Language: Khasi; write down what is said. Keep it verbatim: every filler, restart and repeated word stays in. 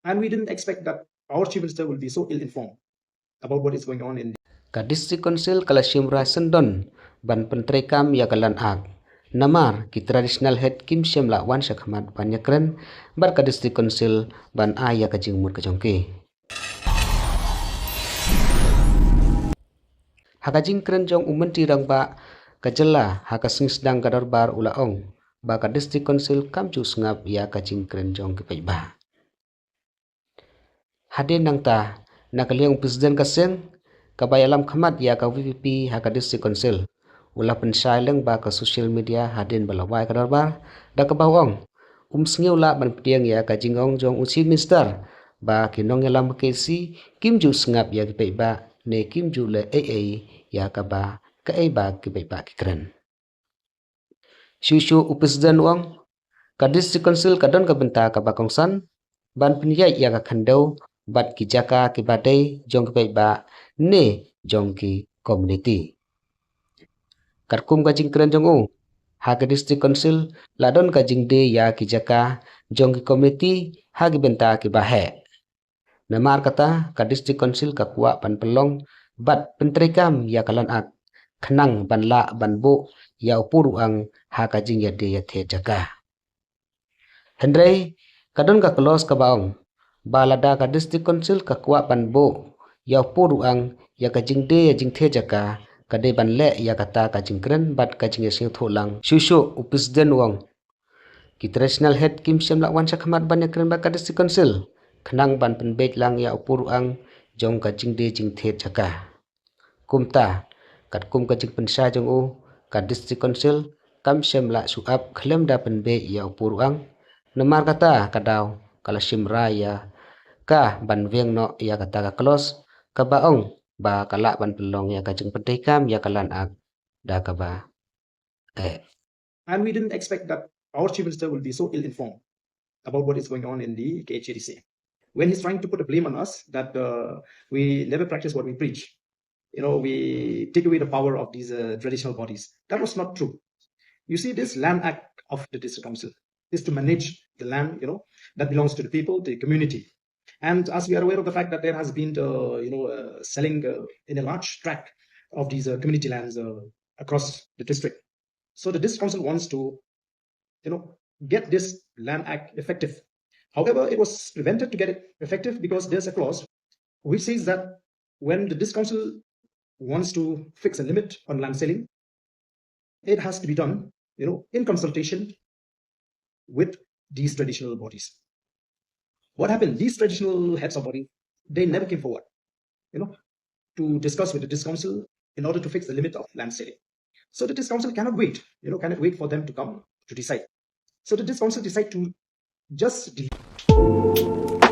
And we didn't expect that our Chief Minister will be so ill-informed about what is going on in Ka District Council ka la shim rai syndon ban pyntreikam ïa ka Land Act. Namar ki traditional head kim shym la wan sha khmat ban ïakren bad ka District Council ban ai ïa ka jingmut ka jong ki. Ha ka jingkren jong u Myntri Rangbah ka jylla ha ka sngi sdang ka dorbar u la ong ba ka District Council kam ju sngap ïa ka jingkren jong ki paidbah. Hadien nangta, na ka liang u President ka seng, kaba ïalam khmat ïa ka VPP ha ka District Council, u la pynshai lyngba ka social media hadien ba la wai ka dorbar, da kaba u ong, um sngewlah ban pdiang ïa ka jingong jong u Chief Minister ba ki nongïalam KAAC kim ju sngap ïa ki paidbah ne kim ju leh ei ei ïa kaba kaei ba ki paidbah ki kren. Shuh shuh u President u ong, ka District Council ka don ka bynta kaba kongsan ban pynïaid ïa ka khyndew bad ki jaka kiba dei jong ki paidbah ne jong ki community. Katkum ka jingkren jong u, ha ka District Council la don ka jingdie ïa ki jaka jong ki community ha ki bynta kiba heh. Namar kata, ka District Council ka kwah ban pynlong bad pyntreikam ïa ka Land Act khnang ban lah ban buh ïa u pud u ang ha ka jingïadie ïathied jaka. Hynrei ka don ka clause kaba ong ba lada ka District Council ka kwah ban buh ïa u pud u ang ïa ka jingdie ïa jingthied jaka, ka dei ban leh ïa kata ka jingkren bad ka jingïasngewthuh lang shuh shuh u President u ong. Ki traditional head kim shym la wan sha khmat ban ïakren bad ka District Council khnang ban pynbeit lang ïa u pud u ang jong ka jingdie jingthied jaka. Kumta, katkum ka jingpynshai jong u, ka District Council kam shym la shu ap khlem da pynbeit ïa u pud u ang. Namar kata ka daw ka la shim rai ïa ka ban weng noh ïa kata ka clause kaba ong ba ka lah ban pynlong ïa ka jingpyntreikam ïa ka Land Act da kaba eh. And we didn't expect that our Chief Minister will be so ill-informed about what is going on in the KHADC. When he's trying to put a blame on us that, uh, we never practice what we preach, you know, we take away the power of these, uh, traditional bodies. That was not true. You see, this Land Act of the District Council is to manage the land, you know, that belongs to the people, the community. And as we are aware of the fact that there has been, uh, you know, uh, selling, uh, in a large tract of these, uh, community lands, uh, across the district. So the District Council wants to, you know, get this Land Act effective. However, it was prevented to get it effective because there's a clause which says that when the District Council wants to fix a limit on land selling, it has to be done, you know, in consultation with these traditional bodies. What happened? These traditional heads of body, they never came forward, you know, to discuss with the District Council in order to fix the limit of land selling. So the District Council cannot wait, you know, cannot wait for them to come to decide. So the District Council decide to just delete.